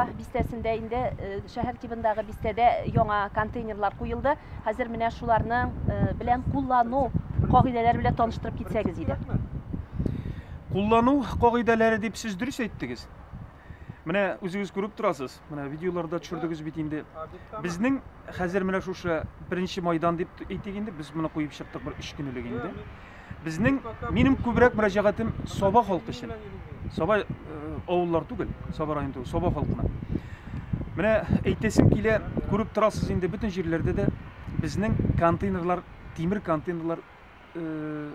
Саба бистәсендә инде шәһәр тибындагы бистәдә яңа контейнерлар куелды. Хәзер менә шуларның белән куллану кагыйдәләре белән таныштырып китсәгез иде. Куллану кагыйдәләре дип сез дөрес әйттегез. Менә үзегез күреп торасыз, менә видеоларда төшердегез бит инде. Безнең хәзер менә шушы беренче майдан дип әйтик инде, без моны куеп чыктык бер өч көн элек инде. Безнең, минем күбрәк мөрәҗәгатем Саба халкы өчен. Саба э, авыллар түгел, Саба районы түгел, Саба халкына. Менә әйтәсем килә, күреп торасыз инде бөтен җирләрдә дә безнең контейнерлар, тимер контейнерлар э,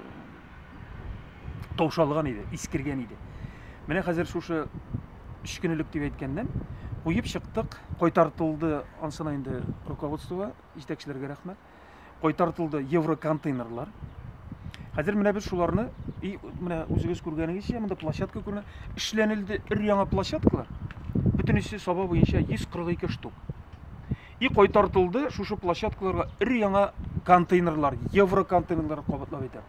таушалган иде, искергән иде. Менә хәзер шушы өч көн элек дип әйткәннән, куеп чыктык, кайтартылды ансына инде руководствога, җитәкчеләргә рәхмәт. Кайтартылды евроконтейнерлар. Хәзер менә без шуларны, и менә үзегез күргәнегезчә, монда площадка күренә, эшләнелде өр-яңа площадкалар. Бөтенесе Саба буенча 142 штук. И кайтартылды шушы площадкаларга өр-яңа контейнерлар, евроконтейнерлар кабатлап әйтәм.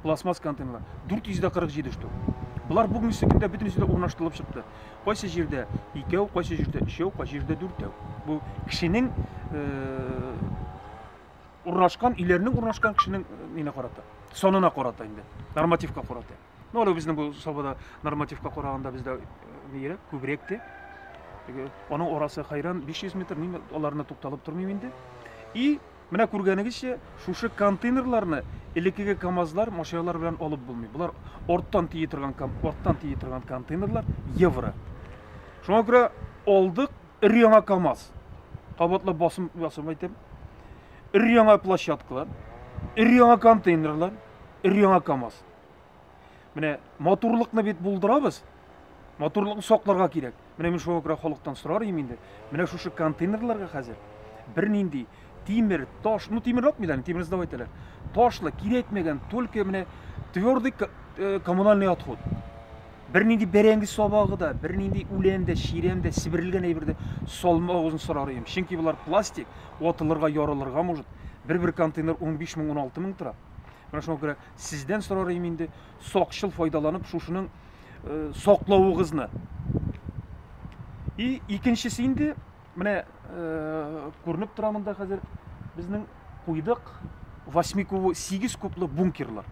Пластмасс контейнерлар 447 штук. Болар бүгенге көндә бөтенесе дә урнаштырылып чыкты. Кайсы җирдә икәү, кайсы җирдә өчәү, кайсы җирдә дүртәү. Бу кешенең э, урнашкан, өйләренең урнашкан кешенең э, ненә карата, санына карата инде, нормативка карата. Ну, әле безнең бу Сабада нормативка караганда бездә э, нирәк, күбрәк тә. Теге, аның арасы хайран 500 метр, мин аларны тукталып тормыйм инде. И Менә күргәнегезчә, шушы контейнерларны элеккеге КАМАЗлар, машиналар белән алып булмый. Болар арттан тии торган, арттан тии торган контейнерлар, евро. Шуңа күрә алдык өр-яңа КАМАЗ. Кабатлап басым басым әйтәм. Өр-яңа площадкалар, өр-яңа контейнерлар, өр-яңа КАМАЗ. Менә матурлыкны бит булдырабыз. Матурлыкны сакларга кирәк. Менә мин шуңа күрә халыктан сорар идем инде. Менә шушы контейнерларга хәзер бернинди тимер, таш, ну тимер атмыйлар, тимер сдавать итәләр. Ташлы, кирәкмәгән, только менә твердый э, коммунальный отход. Бернинди бәрәңге сабагы да, бернинди үлән дә, чирәм дә, сиберелгән әйбер дә салмавыгызны сорар идем. Чөнки болар пластик, ватылырга, ярылырга может. Бер-бер контейнер 15 мең, 16 мең тора. Менә шуңа күрә сездән сорар идем инде, сакчыл файдаланып, шушының э, саклавыгызны. И икенчесе инде, менә э, күренеп тора монда хәзер безнең куйдык восьмиковый 8 кублы бункерлар.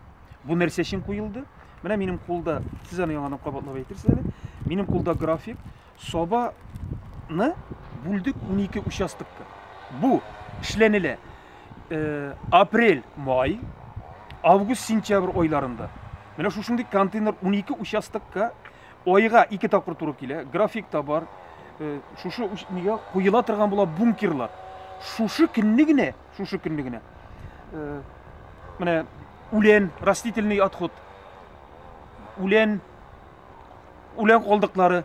Бу нәрсә өчен куелды? Менә минем кулда, сез аны яңадан кабатлап әйтерсез әле. Минем кулда график. Сабаны бүлдек 12 участокка. Бу эшләнелә э, апрель, май, август, сентябрь айларында. Менә шушындый контейнер 12 участокка айга ике тапкыр туры килә. График та бар. Э, шушы нигә куела торган була бункерлар. Шушы көнне генә, шушы көнне генә. Э, менә үлән, растительный отход. Үлән, үлән калдыклары.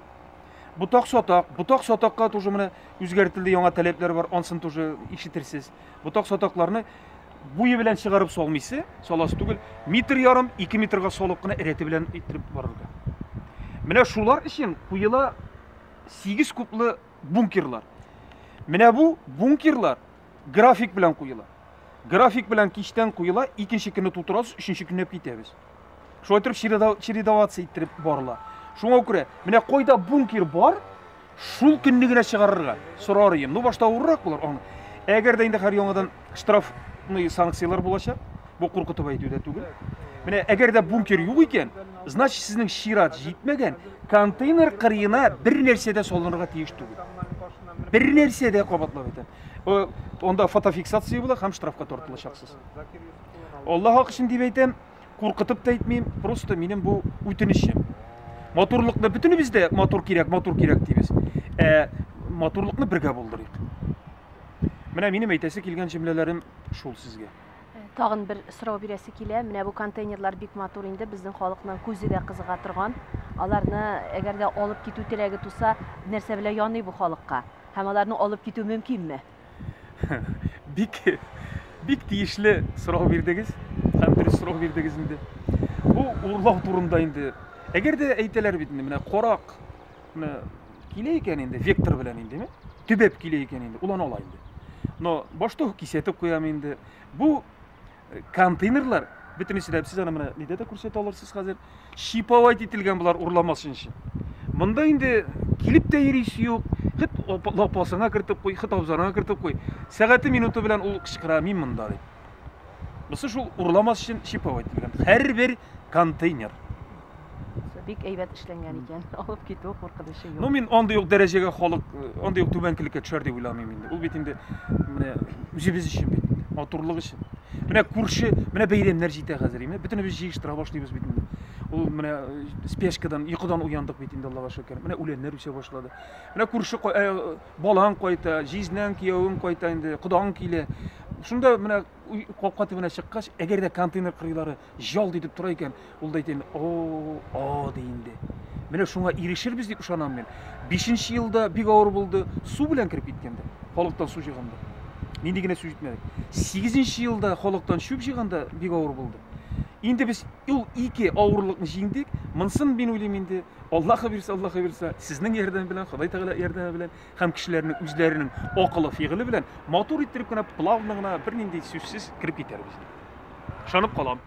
Ботак сатак, ботак сатакка тоже менә үзгәртелде, яңа таләпләр бар, ансын тоже ишетерсез. Ботак сатакларны буе белән чыгарып салмыйсы, саласы түгел, метр ярым, ике метрга салып кына рәте белән иттереп барырга. Менә шулар өчен куела 8 кублы бункерлар. Менә бу бункерлар график белән куела. График белән кичтән куела, икенче көнне тутырабыз, өченче көнне китәбез. Шулай итеп чередоваться иттереп барыла. Шуңа күрә, менә кайда бункер бар, шул көнне генә чыгарырга сорар идем. Ну, башта авыррак булыр аны. Әгәр дә инде хәр яңадан штрафный санкцияләр булачак, бу куркытып әйтү дә түгел. Менә әгәр дә бункер юк икән, значит сезнең чират җитмәгән, контейнер кырыена бер нәрсә дә салынырга тиеш түгел. Бер нәрсә дә кабатлап әйтәм. Э, анда фотофиксация була һәм штрафка тартылачаксыз. Аллаһ хакы өчен дип әйтәм, куркытып та әйтмим, просто минем бу үтенечем. Матурлыкны бөтенебез дә матур кирәк, матур кирәк дибез. Ә матурлыкны бергә булдырыйк. Менә минем әйтәсе килгән җөмләләрем шул сезгә. Э, тагын бер сорау бирәсе килә. Менә бу контейнерлар бик матур инде, безнең халыкның күзе дә кызыга торган. Аларны әгәр дә алып китү теләге туса, нәрсә белән яный бу халыкка? Һәм аларны алып китү мөмкинме? Бик бик тиешле сорау бирдегез һәм дөрес сорау бирдегез инде. Бу урлау турында инде. Әгәр дә әйтәләр бит инде, менә карак менә килә икән инде, вектор белән инде, төбәп килә икән инде, ул аны ала инде. Но башта ук кисәтеп куям инде. Бу контейнерлар бөтенесе дә сез аны менә нидә дә күрсәтә алырсыз хәзер. Шиповать ителгән болар урламас өчен. Монда инде килеп тә йөрисе юк, Хет лапасыңа кертеп куй, хет абзарыңа кертеп куй. Сәгате минуты белән ул кычкыра, мин монда дип. Бусы шул урламас өчен чиповать ителгән. Һәрбер контейнер. Бик әйбәт эшләнгән икән. Алып китү куркынычы юк. Ну мин андый ук дәрәҗәгә халык, андый ук түбәнкелеккә төшәр дип уйламыйм инде. Ул бит инде менә үзебез өчен бит инде, матурлык өчен. Менә күрше, менә бәйрәмнәр җитә хәзер, менә бөтенебез җыештыра башлыйбыз бит инде. Ул менә спешкадан, йокыдан уяндык бит инде, Аллага шөкер. Менә үләннәр үсә башлады. Менә күрше балаң кайта, җизнәң, киявең кайта инде, кодаң килә. Шунда менә капка төбенә чыккач, әгәр дә контейнер кырыйлары жалт итеп тора икән, ул да әйтә инде, о, о, ди инде. Менә шуңа ирешербез дип ышанам мин. Бишенче елда бик авыр булды, су белән кереп киткәндә, халыктан су җыйганда. Нинди генә су җитмәде. Сигезенче елда халыктан чүп җыйганда бик авыр булды. Инде без ул ике авырлыкны җиңдек. Монсын мин уйлыйм инде, Аллаһы бирсә, Аллаһы бирсә, сезнең ярдәм белән, Ходай Тәгалә ярдәме белән һәм кешеләрнең үзләренең акылы, фигыле белән матур иттереп кенә, плавно гына, бернинди сүзсез кереп китәрбез. Ышанып калам.